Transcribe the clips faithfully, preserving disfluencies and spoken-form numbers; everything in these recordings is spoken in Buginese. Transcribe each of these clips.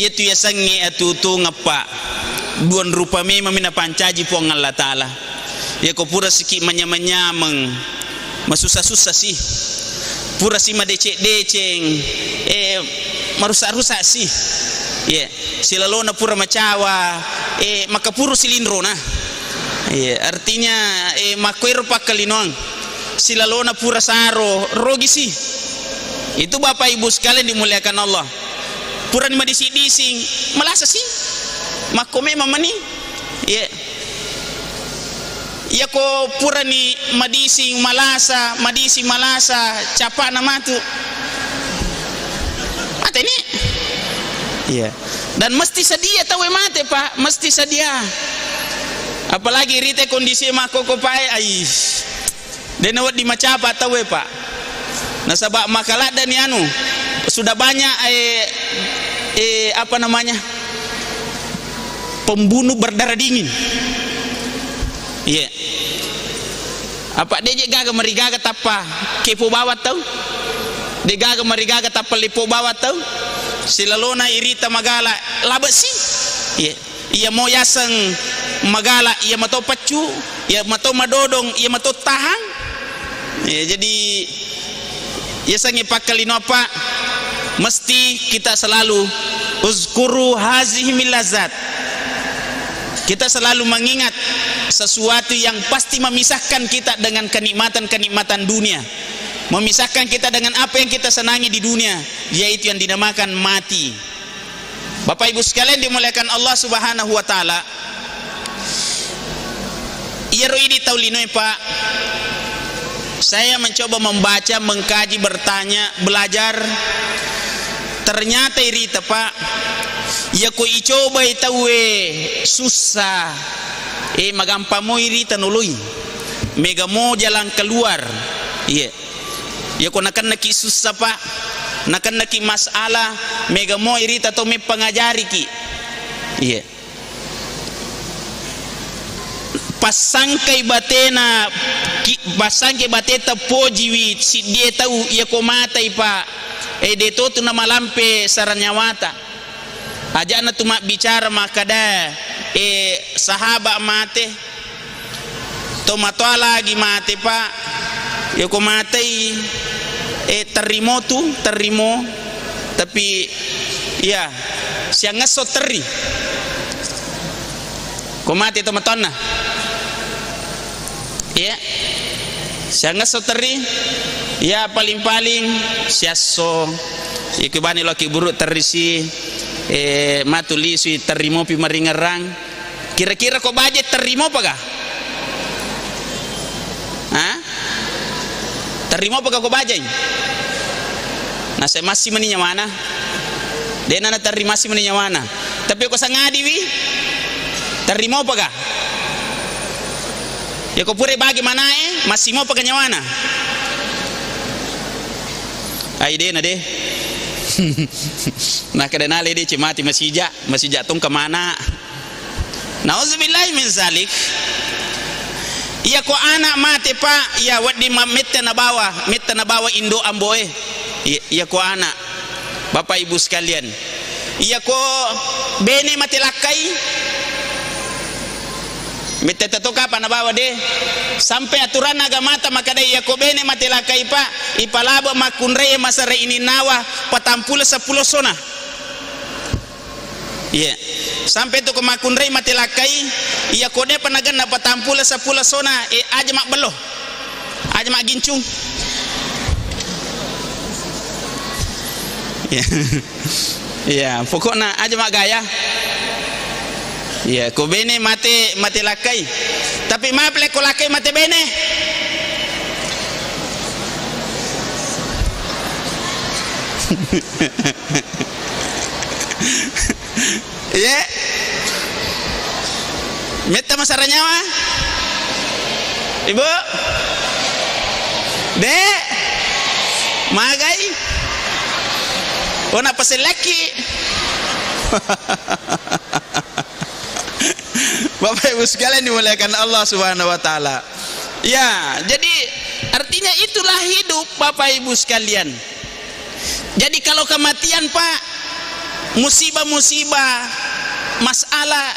Iyatu yasengnge atuo-tuongeng, Pak. Duang rupa memang mi napancaji Puang Allah Ta'ala. Iyako pura siki manyameng-nyameng, masussa-sussa si. Pura si madeceng-deceng, eh, marusak-rusak si. Iya, silalona pura macawa, eh, makapuru si linrona. Iya, artinya, eh, makkoero pakkalinoang. Silalona pura saro, rogi si. Itu Bapak Ibu sekalian dimuliakan Allah. Purani madising-dising, malasa si. Makko memang mani. Iya. Iyako purani madising malasa, madising malasa, capana matu. Mateni. Iya. Dan mesti sedia tauwe mate, Pak, mesti sedia. Apalagi rite kondisi makkoko pae, ais. Dena wedding macapa tauwe, Pak. Nasaba maka laddani anu, sudah banyak, eh, eh, apa namanya, pembunuh berdarah dingin. Iya. Apa deje gaga marigaga tappa kepo bawang tau? De gaga marigaga tappa lepo bawang tau? Silalona irita magala, labe si. Iya. Iya mo yaseng magala, iya mato paccu, iya mato madodong, iya mato tahang. Ya, jadi yasengnge pakkalino apa? Mesti kita selalu uzkuru hazihi min lazat. Kita selalu mengingat sesuatu yang pasti memisahkan kita dengan kenikmatan-kenikmatan dunia, memisahkan kita dengan apa yang kita senangi di dunia, yaitu yang dinamakan mati. Bapak Ibu sekalian dimuliakan Allah Subhanahu wa Ta'ala, iyaro idi tau linoe, Pak, saya mencoba membaca, mengkaji, bertanya, belajar. Ternyata irita, Pak, iyako icobai tauwe sussa, eh, magampang mo irita noloi. Mega mo jalan keluar. Iya. Iyako nakennaki sussa, Pak, nakennaki masalah, mega mo irita tau meppangajariki. Iya. Passangkai batena ki-, passangkai bateta pojiwi siddie tau iyako matai, Pak. Eh, de totu namalampe sara nyawata. Aja'na tu mabbicara makkada, eh, sahaba mate. Tomatoa lagi mate, Pak. Yako matei, eh, terrimo tu, terrimo. Tapi, iya, siangngesso terri. Ko mate tomatoanna. Iya. Siangngesso terri. Iya, paling-paling siasso. Iko bani loki buru terri si, eh, matu lisui terrimo pi maringerrang. Kira-kira ko baje terri mopaga? Ha? Terri mopaga ko bajai? Nase massi mani nyawana. Dena na terri massi mani nyawana. Tapi ko sangadiwi, terri mopaga? Ya ko pura bagi manae, massi mopaga nyawana? Ai dena de. Nakada nale de cemati masija, masija tongka mana. Nauzubillahi min zalik. Iya ko anak mate, Pak, iya wedding ma-, metta nabawa, metta nabawa indo amboe. Iya, iya ko anak, Bapak Ibu sekalian. Iya ko bene mate lakkai. Metta teto kapa nabawa de. Sampai aturan agamata makadai iya ko bene mate lakkai, Pak, ipalabo makkunrai masara ininnawa patampulo seppulo sona. Iya. Sampai tu ko makkunrai mate lakkai, iya ko depa nagenna patampulo seppulo sona, eh, aja mabbello. Aja maggincung. Iya. Iya, pokokna aja maggaya. Iya, ko bene mate, mate lakkai. Tapi maaf le ko lakkai mate bene. Iya. Metta masara nyawa? Ibu? Dek? Magai? Oh, napasellakki. Bapak Ibu sekalian dimuliakan Allah Subhanahu wa Ta'ala. Ya, jadi artinya itulah hidup, Bapak Ibu sekalian. Jadi kalau kematian, Pak, Musibah-musibah, masalah,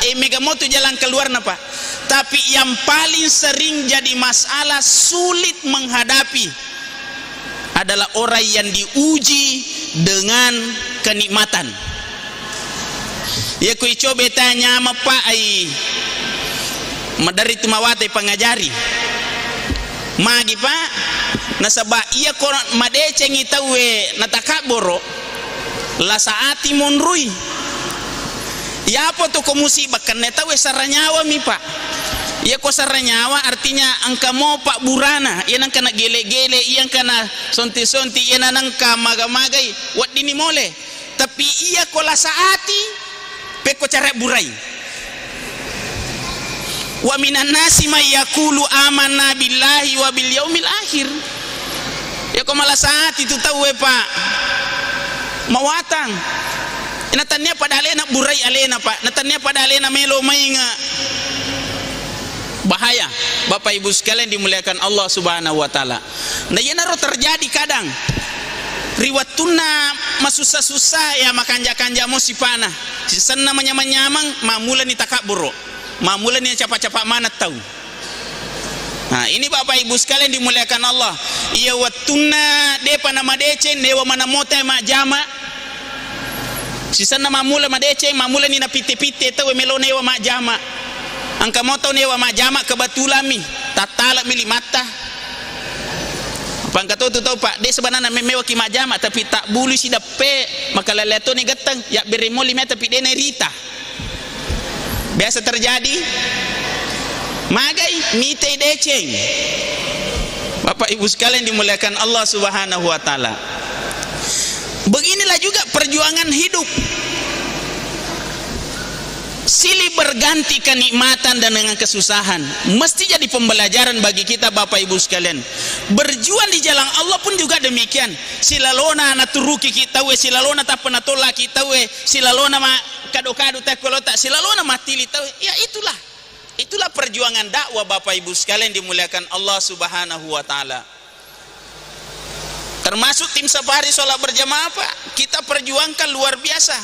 eh, mega motu jalan keluarna, Pak. Tapi yang paling sering jadi masalah, sulit menghadapi, adalah orang yang diuji dengan kenikmatan. Iya ko icobe tanya mappa ai maderri tu mawate pangajari. Magi, Pak? Nasaba iya ko madecengi tauwe natakabboro, lasa ati monrui. Yapo tu ko musibah kenne tauwe sara nyawami, Pak. Iya ko sara nyawa artinya engka mo pabburana, iya nengka na gele-gele, iya engka na sonti-sonti, iya na nengka maga-magai, weddini mole. Tapi iya ko lasa ati, pekko cara burai. Wa minan nasi may yaqulu amanna billahi wa bil yaumil akhir. Iya ko malasa ati tu tauwe, Pak, mawatang. Natannia pada alena burai alena, Pak. Natannia pada alena melo mainga. Bahaya, Bapak Ibu sekalian dimuliakan Allah Subhanahu wa Ta'ala. Na iyanaro terjadi kadang ri wettunna masussa-sussa, ya, makanja-kanja mo sipana. Sisenna manyamang-nyamang, mammulani takabburu, mammulani capa-capa maneng tau. Nah, ini Bapak Ibu sekalian dimuliakan Allah. Iya wettunna depa namadeceng, newa maneng mota majjama. Sisenna mammula madeceng, mammulani napitte-pitte tau melo newa majjama. Engka mo tau newa majjama, kebetulan mi tattalek mi limatta. Apa engka to tu tau, Pak, de sebenarnya me-, mewaki majjama, tapi tabbului si deppe, makalaleatoni getteng, yabbere mo lima tapi de nairita. Biasa terjadi, magai, mitai deceng. Bapak Ibu sekalian dimuliakan Allah Subhanahu wa Ta'ala. Beginilah juga perjuangan hidup. Silih berganti kenikmatan dan dengan kesusahan. Mesti jadi pembelajaran bagi kita, Bapak Ibu sekalian. Berjuang di jalan Allah pun juga demikian. Silalona naturuki kita we, silalona tappa natollaki tauwe, silalona ma kado-kado tau kolota, silalona mattili tau. Ya itulah. Itulah perjuangan dakwah, Bapak Ibu sekalian dimuliakan Allah Subhanahu wa Ta'ala. Termasuk tim safari sholat berjamaah, Pak. Kita perjuangkan luar biasa.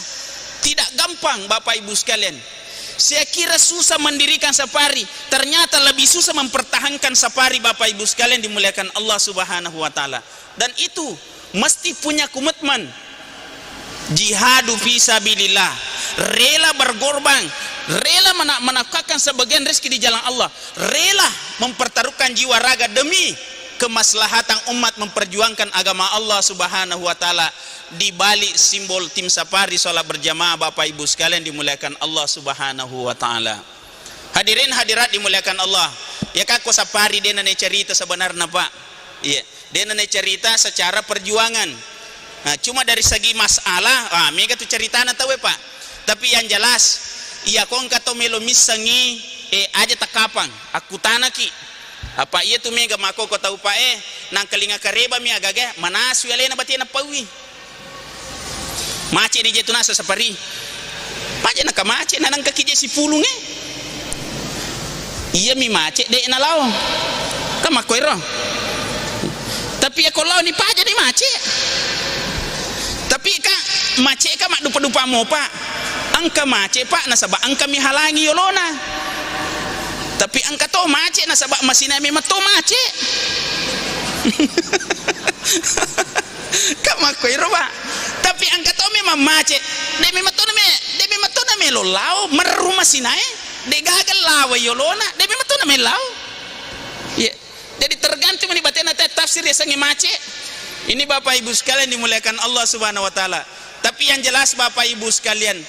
Tidak gampang, Bapak Ibu sekalian. Saya kira susah mendirikan safari, ternyata lebih susah mempertahankan safari, Bapak Ibu sekalian dimuliakan Allah Subhanahu wa Ta'ala. Dan itu mesti punya komitmen. Jihadu fi sabilillah, rela berkorban, rela mena-, menafkahkan sebagian rezeki di jalan Allah, rela mempertaruhkan jiwa raga demi kemaslahatan umat memperjuangkan agama Allah Subhanahu wa Ta'ala di balik simbol tim safari sholat berjamaah, Bapak Ibu sekalian dimuliakan Allah Subhanahu wa Ta'ala. Hadirin hadirat dimuliakan Allah, ya, kakko safari de nane cerita sebenarnya, Pak. Iya. De nane cerita secara perjuangan. Nah, cuma dari segi masalah, ah, mega tu ceritana tauwe, Pak. Tapi yang jelas, iya ko engka to melo missengi, eh, aja takapang, akkutanaki. Apa iya tu mega makkoko tau, Pak, eh, nangkalinga kareba mi agaga, manasui alena batena paui. Macet ni je tu nasa safari. Paja naka macet na nangka kije sipulung, eh. Iya mi macet de na lao. Kan makko ero. Tapi ya ko lao ni paja ni macet. Tapi ka macet ka maddupa-dupa mopa. Engka macet, Pak, nasaba engka mi halangi yolona. Tapi engka to macet nasaba masina memang to macet. Kan makko ero, Pak. Tapi engka to memang macet. De memang to na me-, de memang to na melo lao, merru masinae. De gaga lao yolona, de memang to na melo lao. Iya. Jadi tergantung ni batena te tafsir yasengnge macet. Ini Bapak Ibu sekalian dimuliakan Allah Subhanahu wa Ta'ala. Tapi yang jelas Bapak Ibu sekalian,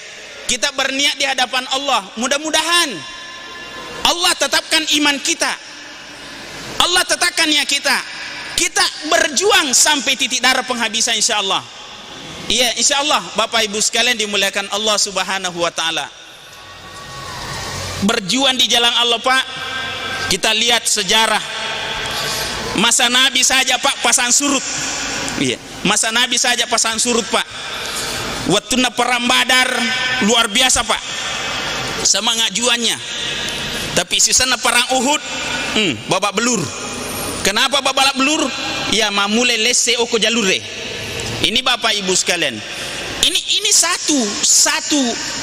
kita berniat di hadapan Allah. Mudah-mudahan Allah tetapkan iman kita. Allah tetapkan niat kita. Kita berjuang sampai titik darah penghabisan, insya Allah. Iya, insya Allah, Bapak Ibu sekalian dimuliakan Allah Subhanahu wa Ta'ala. Berjuang di jalan Allah, Pak. Kita lihat sejarah. Masa Nabi saja, Pak, pasang surut. Iya. Masa Nabi saja pasang surut, Pak. Wettunna perang Badar, luar biasa, Pak. Semangat juangnya. Tapi sisenna perang Uhud, hmm, babak belur. Kenapa babak belur? Ya, mammulai lesse oko jalure. Ini Bapak Ibu sekalian. Ini, ini satu, satu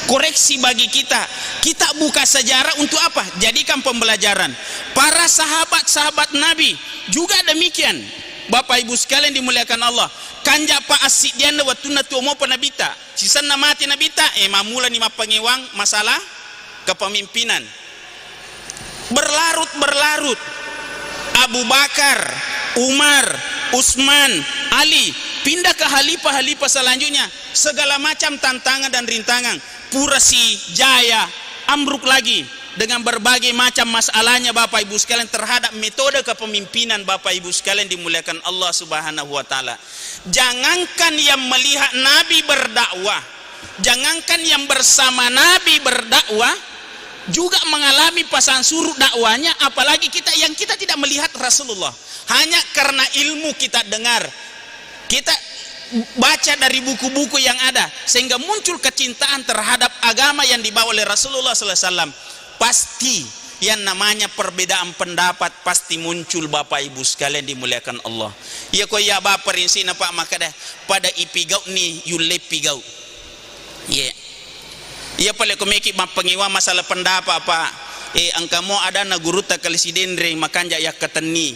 koreksi bagi kita. Kita buka sejarah untuk apa? Jadikan pembelajaran. Para sahabat-sahabat Nabi juga demikian. Bapak Ibu sekalian dimuliakan Allah. Kanja pa assidianna wettunna tuo mopa Nabitta. Sisenna mati Nabitta, eh, mammulani mappangewang masalah kepemimpinan. Berlarut-berlarut. Abu Bakar, Umar, Utsman, Ali, pindah ke khalifah-khalifah selanjutnya. Segala macam tantangan dan rintangan. Pura si jaya, ambruk lagi dengan berbagai macam masalahnya, Bapak Ibu sekalian, terhadap metode kepemimpinan, Bapak Ibu sekalian dimuliakan Allah Subhanahu wa Ta'ala. Jangankan yang melihat Nabi berdakwah, jangankan yang bersama Nabi berdakwah, juga mengalami pasang surut dakwahnya, apalagi kita yang kita tidak melihat Rasulullah. Hanya karena ilmu kita dengar, kita baca dari buku-buku yang ada, sehingga muncul kecintaan terhadap agama yang dibawa oleh Rasulullah sallallahu alaihi wasallam. Pasti yang namanya perbedaan pendapat pasti muncul, Bapak Ibu sekalian dimuliakan Allah. Iya ko iya ba parinsina, Pak, makkeda pada ipigau ni yulle pigau. Iya. Iya pale ko meki mappangewang masalah pendapat, Pak. Eh, engka mo adanna gurutta Kali Sidenreng makanja yakkatenni.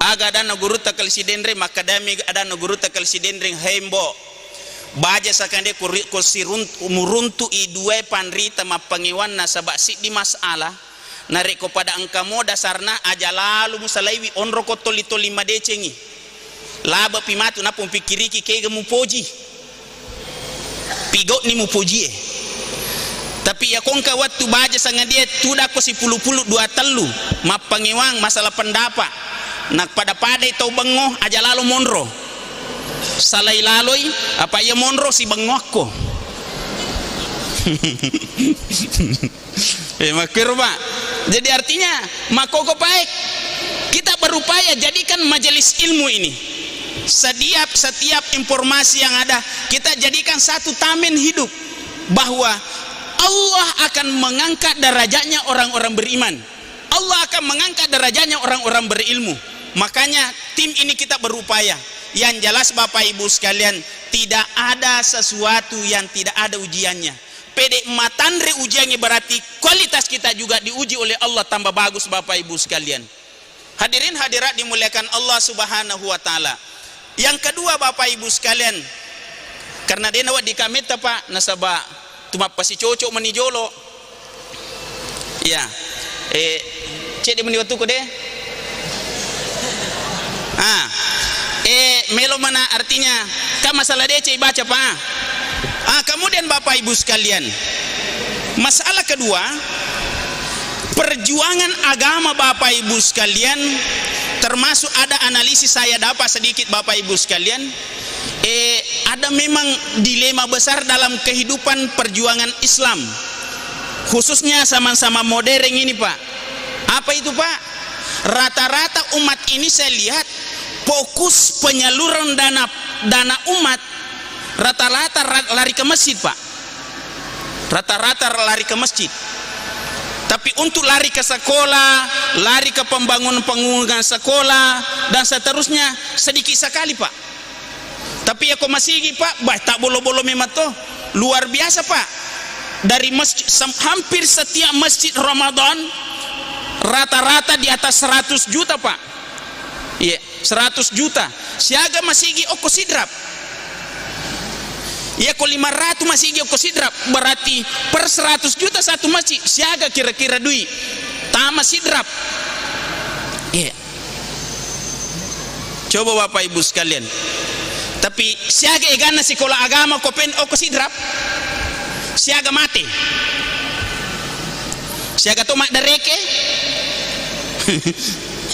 Aga adanna gurutta Kali Sidenreng, makkadami adanna gurutta Kali Sidenreng, hembo. Baja sakande ko ri-, ko sirun-, muruntu i dua panrita mappangewanna saba siddi masalah. Narekko pada engka mo dasarna, aja lalu musalaiwi, onroko toli-toli madecengi. Labepi matu nappa mupikkiriki kega mupoji. Pigau'ni mupojie. Tapi iya ko engka wettu baja sangadie tudakko sipulu-pulu dua tellu mappangewang masalah pendapat. Na pada-padai tau bengngo aja lalo monro. Salai laloi, apa iya monro sibengngoakko. Eh, makkero, Pak. Jadi artinya, makkoko pae, kita berupaya jadikan majelis ilmu ini. Setiap, setiap informasi yang ada, kita jadikan satu tameng hidup bahwa Allah akan mengangkat derajatnya orang-orang beriman. Allah akan mengangkat derajatnya orang-orang berilmu. Makanya tim ini kita berupaya. Yang jelas, Bapak Ibu sekalian, tidak ada sesuatu yang tidak ada ujiannya. Pede matanre ujiannya, berarti kualitas kita juga diuji oleh Allah tambah bagus, Bapak Ibu sekalian. Hadirin hadirat dimuliakan Allah Subhanahu wa Ta'ala. Yang kedua, Bapak Ibu sekalian, karena dena wedding kametta, Pak, nasaba tu mappasicocok mani jolo. Iya. Eh, cedde mani wettuku de. Ah. Eh, melo mana artinya, kan masalah deceng baca, Pak. Ah, kemudian Bapak Ibu sekalian, masalah kedua, perjuangan agama, Bapak Ibu sekalian, termasuk ada analisis saya dapat sedikit, Bapak Ibu sekalian, eh, ada memang dilema besar dalam kehidupan perjuangan Islam, khususnya zaman-zaman modern ini, Pak. Apa itu, Pak? Rata-rata umat ini saya lihat fokus penyaluran dana, dana umat rata-rata ra-, lari ke masjid, Pak. Rata-rata lari ke masjid. Tapi untuk lari ke sekolah, lari ke pembangunan-pembangunan sekolah, dan seterusnya, sedikit sekali, Pak. Tapi iya ko masigi, Pak, bah, tak bolo-bolo memang to. Luar biasa, Pak. Dari masjid, sem-, hampir setiap masjid Ramadan, rata-rata di atas seratus juta, Pak. Iya, seratus juta. Siaga masigi okko Sidrap. Iya ko lima ratus masigi okko Sidrap, berarti per seratus juta satu masjid, siaga kira-kira dui tama Sidrap. Iya. Coba Bapak Ibu sekalian. Tapi siaga eganna sikola agama ko pen okko Sidrap? Siaga mate? Siaga to maddareke?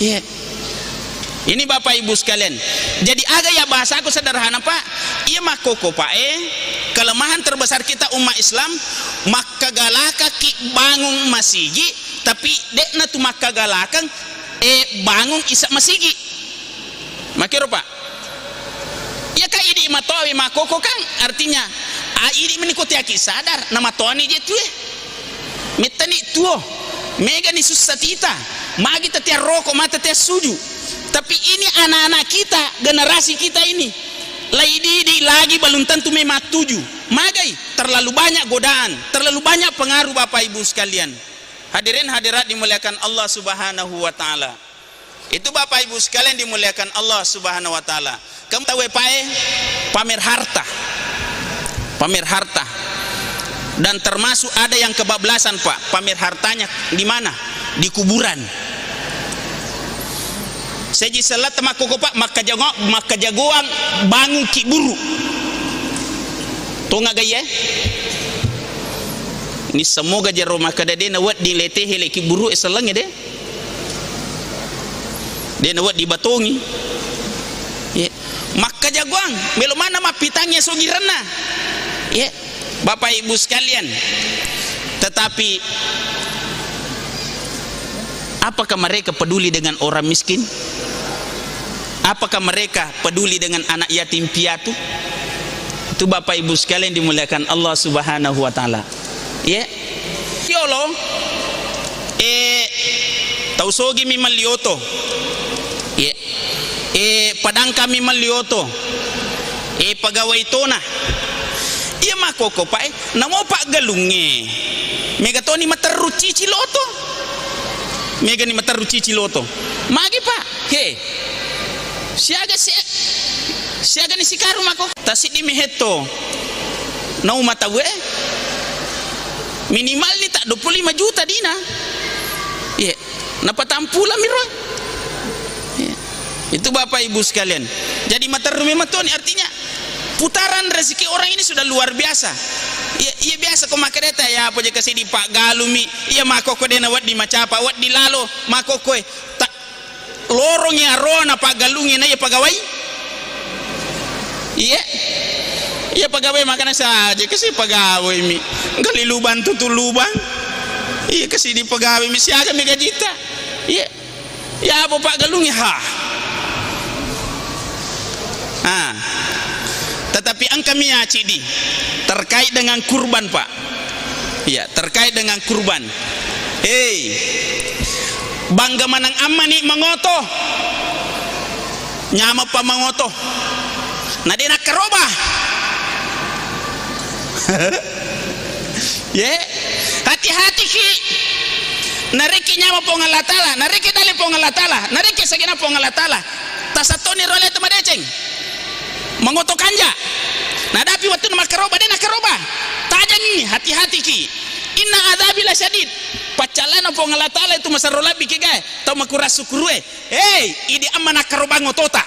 Iya. Ini Bapak Ibu sekalian. Jadi aga ya bahasaku sederhana, Pak. Iya makkoko, Pak, eh, kelemahan terbesar kita umat Islam, makkagalakaki bangun masigi, tapi de'na tu makkagalakang, eh, bangun isa masigi. Makkero, Pak. Iya ka idi matoawi makkoko kan, artinya, ah, idi meniko tiaki sadar, na matoani je tue. Mettani tuo, megani sussa tita, magi tete roko, mata tete suju. Tapi ini anak-anak kita, generasi kita ini, Lai didi lagi belum tentu memang tuju. Magai, terlalu banyak godaan, terlalu banyak pengaruh Bapak Ibu sekalian. Hadirin hadirat dimuliakan Allah Subhanahu wa Ta'ala. Itu Bapak Ibu sekalian dimuliakan Allah Subhanahu wa Ta'ala. Kamu tahu, Pak, eh? Pamer harta. Pamer harta. Dan termasuk ada yang kebablasan, Pak. Pamer hartanya di mana? Di kuburan. Seji selata makkoko, Pak, makkajago-, makkajagoang bangun kiburu. Tonga gaya? Ni semoga jero makkada de na wedding lete hele kiburu e seleng de. De na wedding batongi. Ye. Makkajagoang, melo mana mappitangngi sogiranna. Ye. Bapak Ibu sekalian, tetapi apakah mereka peduli dengan orang miskin? Apakah mereka peduli dengan anak yatim piatu? Itu Bapak Ibu sekalian dimuliakan Allah Subhanahu wa Ta'ala. Ya. Yolo, eh, tau sogi mi mallioto. Ya. Eh, padangkami mallioto. Eh, pegawai tona. Iya makkoko, Pak, eh. Namo paggalungnge. Mega toni materru cici loto. Megani materru cici loto. Magi, Pak? He. Siaga si-, siaga ni sikaru mako. Tasiddi mi hetto. Nau matawe. Minimal ni tak dua puluh lima juta dina. Iya. Napatampula miro. Iya. Itu Bapak Ibu sekalian. Jadi materru memang toni, artinya putaran rezeki orang ini sudah luar biasa. Iya, iya biasa ko makkedeta ya apa je kasi di Pak Galumi. Iya makoko de na wedding macapa, wedding lalo makoko e. Ta-, lorongi aroa na paggalungi na iya pegawai. Iya. Iya pegawai makana saja kasi pegawai mi. Gali lubang tutu lubang. Iya kasi di pegawai mi siaga mi gajita. Iya. Ya apa paggalungi ha. Ah. Tetapi engka mi ya cidi terkait dengan kurban, Pak. Iya, terkait dengan kurban. Hei, bangga manang ammani mangoto. Nyamappa mangoto. Na de nakkaroba. Ye, hati-hati ki. Narekki nyama Puang Allah Ta'ala, narekki dale Puang Allah Ta'ala, narekki sagena Puang Allah Ta'ala. Tasattoni role tu madeceng. Mangoto kanja. Nadapi wettunna makkaroba, de nakkaroba. Tajengngi, hati-hati ki. Inna adzabi lasyadid. Paccallana Puang Allah Ta'ala itu masarro labbi ki gae. Tau makurang sukkurue. Hei, idi amma nakkarobang otota.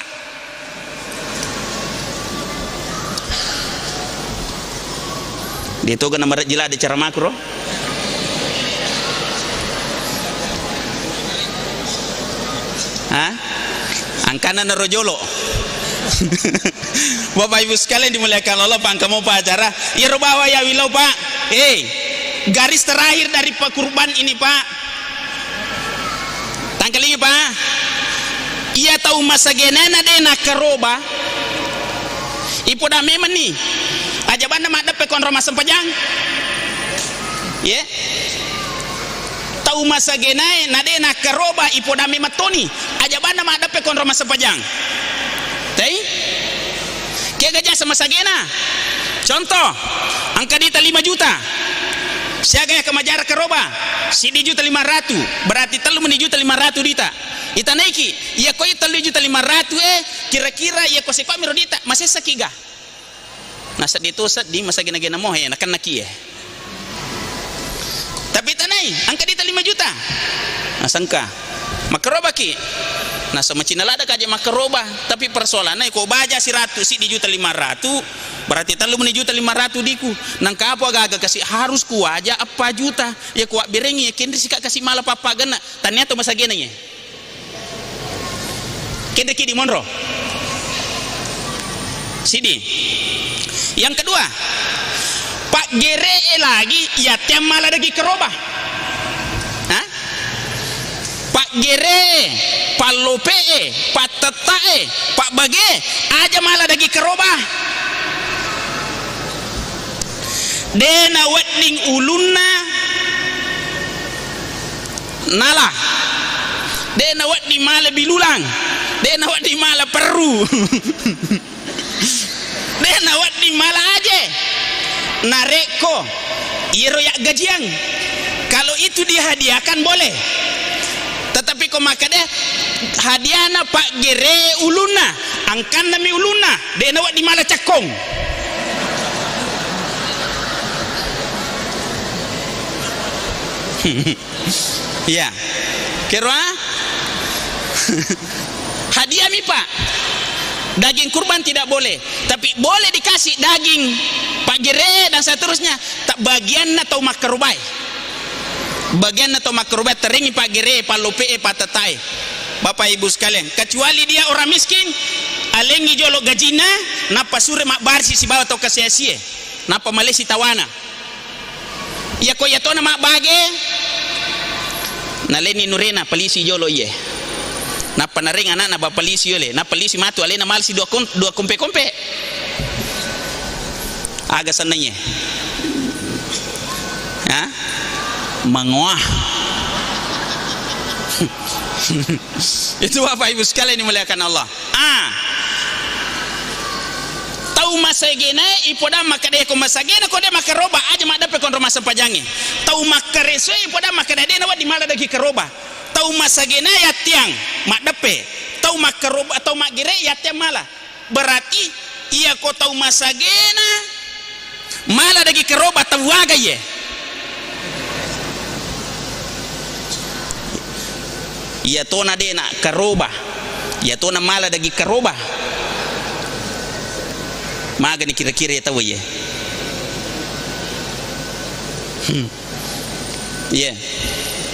De toga namarejji ladde cara makuro. Ha? Angkana naro jolo. Bapak Ibu sekalian dimuliakan Allah, pangkamo pa acara. Iyaro bawa ya wilau, Pak. Eh, garis terakhir dari pekurban ini, Pak. Tangkalingi, Pak. Iya tau masagenana de nakkaroba. Ipoda memenni. Aja banna maddeppe konro massempajang. Ye. Tau masagenae na de nakkaroba ipoda memettoni. Aja banna maddeppe konro massempajang. Tei? Kega jasa masagena? Contoh, engka dita lima juta. Siaga ya kemajara karoba? Siddi juta lima ratu. Berarti tellu meni juta lima ratu dita. Itanaiki, iya koi tellu juta lima ratu e, kira-kira iya ko seko miro dita, masessa kiga? Naseddi to seddi, masagena-gena mohe, nakenna kie. Tapi tanai, engka dita lima juta. Nasengka. Makkarobaki. Nasa macina ladda kaje makkaroba, tapi persoalanna ko baja siratu, siddi juta lima ratu, berarti tellu meni juta lima ratu diku. Nangka apa gaga kasi harus kuwaja eppa juta. Ya kuwabberengi ya kenri sika kasi mala pappagenna. Tania to masagena ye. Kenriki di monro. Sidi. Yang kedua, paggere'e lagi iya tiang mala daging keroba. Hah? Paggere'e, pallope'e, pattetta'e, pabbage, aja mala daging keroba. De nawedding ulunna nala. De nawedding mala bilulang. De nawedding mala perru. De' nawedding mala aje. Narekko iyaro yaggajiang, kalau itu dihadiahkan boleh. Tetapi ko makkeda hadiahna paggere ulunna, angkannami ulunna, de' nawedding mala cakkong. Iya. Kero, ah? Hadiah mi, Pak. Daging kurban tidak boleh, tapi boleh dikasih daging paggere dan seterusnya. Tak bagianna tau makkarobae. Bagianna tau makkarobae, terengi paggere, pallope, patetae. Bapak Ibu sekalian, kecuali dia orang miskin, alengi jolo gajinna, nappa sure mabbarisi sibawa tau kasiasie, nappa malesi tawana. Iyako iyatona mabbage, naleni nurena, palisi jolo iye. Nappa nareng anakna, ba palisi yole, nappa lisi matu alena, malsi dua kon-, dua kompe-kompe. Aga senna iye? Ha? Mangoa. Itu Bapak Ibu sekalian dimuliakan Allah. A. Tau masagena ipodang makkeda, ko masagena ko de' makkaroba, aja maddeppe konro massempajangnge. Tau makkaresoe ipodang makkeda, de' nawedding mala daging karoba. Tau masagena yattiang maddeppe. Tau makkaroba, tau maggere yattiang mala. Berarti iyako tau masagena mala daging karoba, tau aga iye? Iyatona de' na karoba, iyatona mala daging karoba. Magani kira-kira iya tau iye? Hmm. Iya.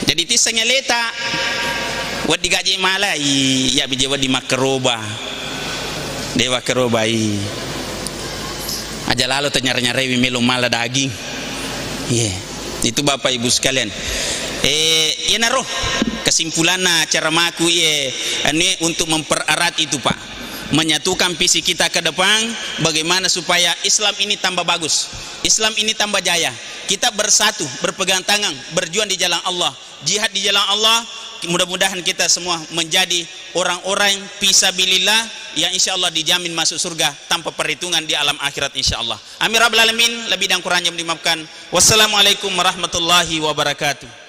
Jadi tisseng aleta, wedding gaji mala, iya bije wedding makkaroba. De' makkaroba, i. Aja lalo tanyara-nyarai melo mala daging. Iya. Itu Bapak Ibu sekalian. Eh, iyanaro kesimpulanna ceramaku, iye, anu, untuk mempererat itu, Pak. Menyatukan visi kita ke depan, bagaimana supaya Islam ini tambah bagus, Islam ini tambah jaya. Kita bersatu, berpegang tangan, berjuang di jalan Allah, jihad di jalan Allah. Mudah-mudahan kita semua menjadi orang-orang fisabilillah yang insya Allah dijamin masuk surga tanpa perhitungan di alam akhirat, insya Allah. Amin rabbal alamin. Lebih dan kurangnya dimaafkan. Wassalamualaikum warahmatullahi wabarakatuh.